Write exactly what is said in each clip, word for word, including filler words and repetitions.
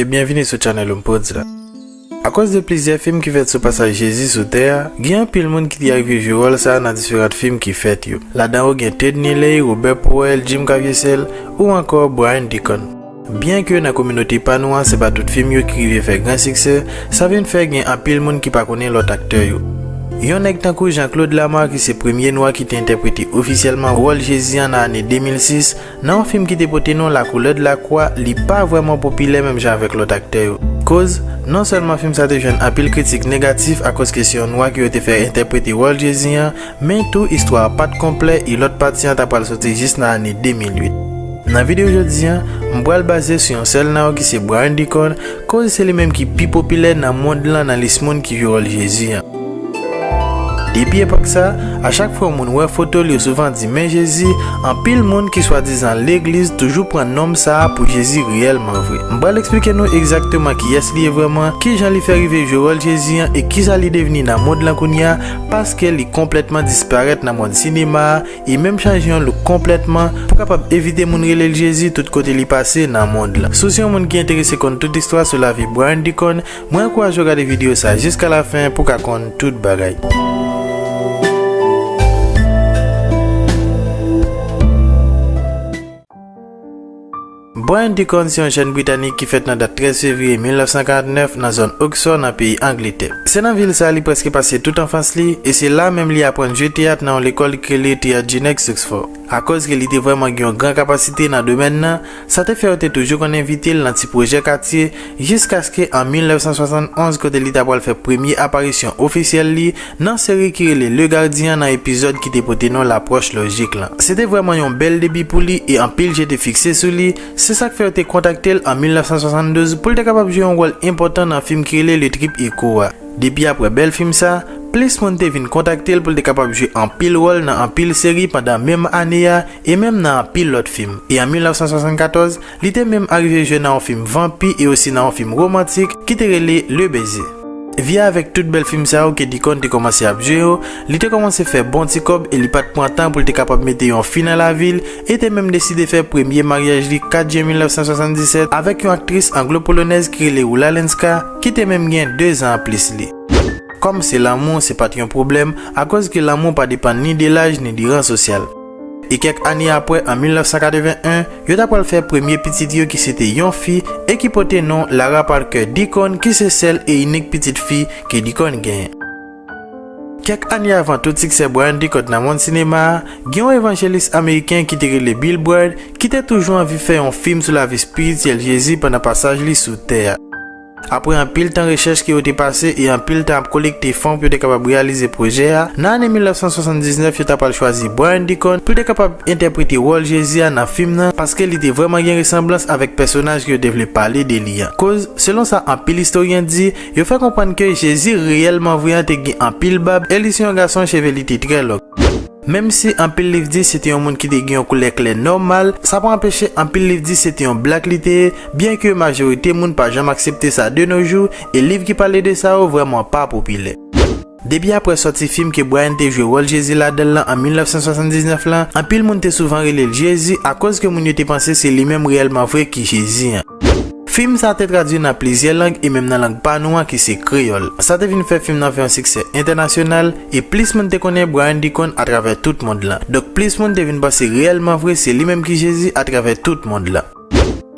E byenvini sou channel Umpods la. Akoz de plizyè fim ki fèt sou pasaj Jezi sou tè a, gen anpil moun ki te arive jwe wòl sa a nan diferan fim ki fèt yo. Ladan yo gen Ted Neely, Robert Powell, Jim Caviezel ou ankò Brian Deacon. Byenke nan kominote pa nou an se pa tout fim yo ki rive fè gran siksè, sa vin fè gen anpil moun ki pa konnen lòt aktè yo. Yon nèg tankou Jean-Claude Lamarre ki se premye nwa ki te entèprete ofisyèlman wòl Jezi an nan ane de mil sis, nan yon fim ki te pote non La couleur de la croix, li pa vrèman popilè menm jan avèk lòt aktè yo. Koz, non sèlman fim sa te jwenn anpil kritik negatif akoz ke se yon nwa ke yo te fè entèprete wòl Jezi an, men tou istwa a pa t konplè e lòt pati an ta pral soti jis nan ane de mil uit. Nan videyo jodi an, m pral baze sou yon sèl nan yo ki se Brian Deacon, koz se li menm ki pi popilè nan mond lan nan lis moun ki jwe wòl Jezi an. Depi epòk sa, a chak fwa yon moun wè foto l yo souvan di men Jezi, anpil moun ki swadizan legliz toujou pran nonm sa a pou Jezi reyèlman vre. M pral eksplike nou egzakteman kiyès li ye vrèman, kijan li fè rive jwe wòl Jezi an e kisa li devni nan mond lan kounye a, paske li konplètman disparèt nan mond sinema a e menm chanje yon look konplètman pou kapab evite moun rele l Jezi tout kote li pase nan mond lan. Si w se yon moun ki enterese konn tout istwa sou lavi Brian Deacon, mwen ankouraje w gade videyo sa a jiska lafen pou w ka konn tout bagay. Brian Deacon se yon jèn Britanik ki fèt nan dat trèz fevriye mil nèf san karant nèf nan zòn Oxford nan peyi Angletè. Se nan vil sa a li prèske pase tout anfans li, e se la menm li aprann jwe teyat nan yon lekòl ki rele Theatre Genk Oxford. Akoz ke li te vrèman gen yon gran kapasite nan domèn nan, sa te fè yo te toujou konn envite l nan ti pwojè katye, jiskaske an mil nèf san swasann onz kote li ta pral fè premye aparisyon ofisyèl li nan seri ki rele Le Gardien an nan epizòd ki te pote non Lapwòch Lojik lan. Se te vrèman yon bèl debi pou li e anpil je te fikse sou li, se sa k fè yo te kontakte l an mil nèf san swasanndouz pou l te kapab jwe yon wòl enpòtan nan fim ki rele Le Trip Echo a. Depi aprè bèl fim sa, plis moun te vin kontakte l pou l te kapab jwe anpil wòl nan anpil seri pandan menm ane a e menm nan anpil lòt fim. E an mil nèf san swasannkatòz, li te menm arive jwe nan yon fim vanpi e osi nan yon fim womantik ki te rele Le Baiser. Via avèk tout bèl fim sa yo ke Deacon te kòmanse ap jwe yo, li te kòmanse fè bon ti kòb e li pa t pran tan pou l te kapab mete yon fi nan lavi l e te menm deside fè premye maryaj li kat jen mil nèf san swasanndisèt avèk yon aktris anglo-polonèz ki rele Oula Lenska, ki te menm gen de zan anplis li. Kòm se lanmou, se pa t yon pwoblèm, akoz ke lanmou pa depann ni de laj ni de ran sosyal. E kèk ane aprè, an mil nèf san katreven en, yo ta pral fè premye pitit yo ki se te yon fi e ki pote non Lara Parker Deacon, ki se sèl e inik pitit fi ke Deacon genyen. Kèk ane avan tout siksè Brian Deacon nan mond sinema a, gen yon evanjelis ameriken ki te rele Bill Bright, ki te toujou anvi fè yon fim sou lavi espirityèl Jezi pandan pasaj li sou tè a. Aprè anpil tan rechèch ke yo te pase e anpil tan ap kolekte fon pou yo te kapab reyalize pwojè a, nan ane mil nèf san swasanndiznèf yo ta pral chwazi Brian Deacon pou l te kapab entèprete wòl Jezi a nan fim nan, paske li te vrèman gen resanblans avèk pèsonaj ke yo te vle pale de li an. Koz, selon sa anpil istoryen di, yo fè konprann ke Jezi reyèlman vre an te gen anpil bab e li se yon gason cheve li te trè lòg. Menm si anpil liv di se te yon moun ki te gen yon koulè klè nòmal, sa pa anpeche anpil liv di se te yon blak li te ye, byenke majorite moun pa janm aksepte sa de nos jours, e liv ki pale de sa yo vrèman pa popilè. Depi aprè sòti fim ke Brian te jwe wòl Jezi ladan l lan an mil nèf san swasanndiznèf lan, anpil moun te souvan rele l Jezi akoz ke moun yo te panse se li menm reyèlman vre ki Jezi an. Fim sa a te tradui nan plizyè lang e menm nan lang pa nou an ki se kreyòl. Sa te vin fè fim nan fè yon siksè entènasyonal e plis moun te konnen Brian Deacon atravè tout mond lan. Donk plis moun te vin panse reyèlman vre se li menm ki Jezi atravè tout mond lan.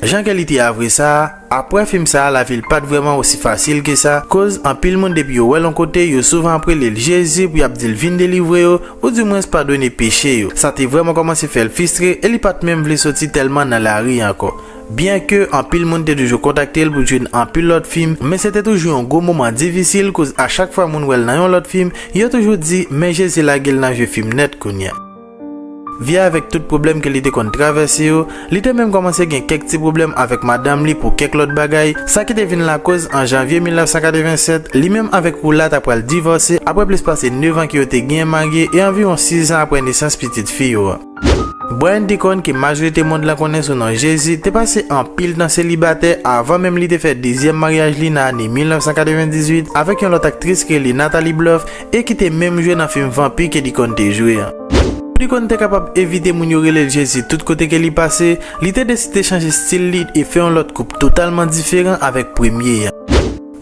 Jan ke li te a vre sa a, aprè fim sa a lavi l pa t vrèman osi fasil ke sa, koz anpil moun depi yo wè l yon kote, yo souvan ap rele l Jezi pou y ap di l vin delivre yo, oudimwens padone peche yo. Sa te vrèman kòmanse fè l fristre e li pa t menm vle soti tèlman nan lari ankò. Byenke anpil moun te toujou kontakte l pou jwe nan anpil lòt fim, men se te toujou yon gwo moman difisil koz a chak fwa moun wè l nan yon lòt fim, yo toujou di men Jezi lage l nan jwe fim nèt kounye a. Via avèk tout pwoblèm ke li te konn travèse yo, li te menm kòmanse gen kèk ti pwoblèm avèk madanm li pou kèk lòt bagay, sa ki te vin lakoz an janvye mil nèf san katreven sèt, li menm avèk Oula ta pral divòse aprè plis pase nèf an ke yo te genyen marye e anviwon sis an aprè nesans pitit fi yo a. Brian Deacon, ke majorite mond lan konnen sou non Jezi, te pase anpil tan selibatè avan menm li te fè dezyèm maryaj li nan ane mil nèf san katreven dizuit avèk yon lòt aktris ki rele Natalie Bluff e ki te menm jwe nan fim vanpi ke Deacon te jwe an. Pou Deacon te kapab evite moun yo rele l Jezi tout kote ke li pase, li te deside chanje stil li e fè yon lòt koup totalman diferan avèk premye an.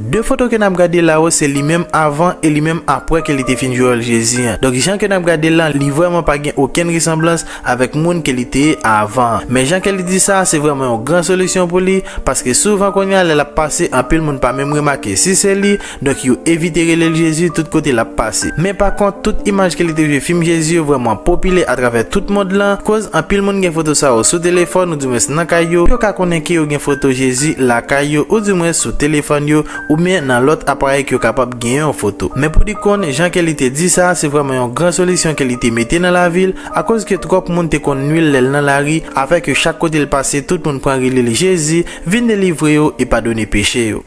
De foto ke n ap gade la yo, se li menm avan e li menm apre ke li te fin jwe wòl Jezi an. Donk, jan ke n ap gade l lan, li vrèman pa gen okenn resanblans avèk moun ke li te ye avan an. Men jan ke li di sa, se vrèman yon gran solisyon pou li, paske souvan kounye a, lè l ap pase, anpil moun pa menm remake si se li, donk yo evite rele l Jezi tout kote l ap pase. Men pa kont, tout imaj ke li te jwe fim Jezi yo vrèman popilè atravè tout mond lan, koz anpil moun gen foto sa yo sou telefòn, oudimwens nan kay yo, pou yo ka konnen ke yo gen foto Jezi lakay yo, oudimwens sou telefòn yo, oubyen nan lòt aparèy ke yo kapab genyen yon foto. Men pou Deacon, jan ke li te di sa, se vrèman yon gran solisyon ke li te mete nan lavi l, akoz ke twòp moun te konn nwi l lè l nan lari, afè ke chak kote l pase, tout moun pran rele l Jezi, vin delivre yo e padone peche yo.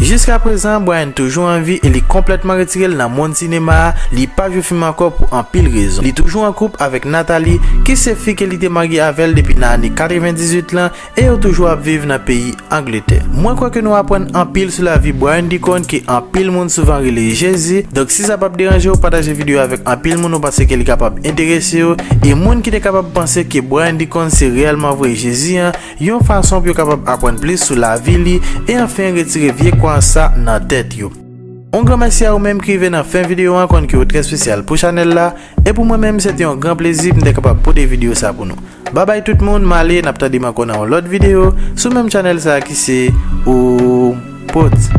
Jiskaprezan, Brian toujou an vi e li konplètman retire l nan mond sinema a, li pa jwe fim ankò pou anpil rezon. Li toujou an koup avèk Natalie, ki se fi ke li te marye avè l depi nan ane katrevendizuit lan, e yo toujou ap viv nan peyi Angletè. Mwen kwè ke nou aprann anpil sou lavi Brian Deacon ke anpil moun souvan rele Jezi. Donk, si sa p ap deranje w, pataje videyo avèk anpil moun ou panse ke li kapab enterese yo. E moun ki te kapab panse ke Brian Deacon se reyèlman vre Jezi an, yon fason pou yo kapab aprann plis sou lavi li, e anfen retire vye kwayans sa nan tèt yo. On gran mèsi a ou menm ki rive nan fen videyo an, konn ke w trè espesyal pou chanèl la, e pou mwen menm se te yon gran plezi pou m te kapab pote videyo sa pou nou. Babay tout moun, m ale, n ap tande m ankò nan yon lòt videyo sou menm chanèl sa ki se Ou Pods.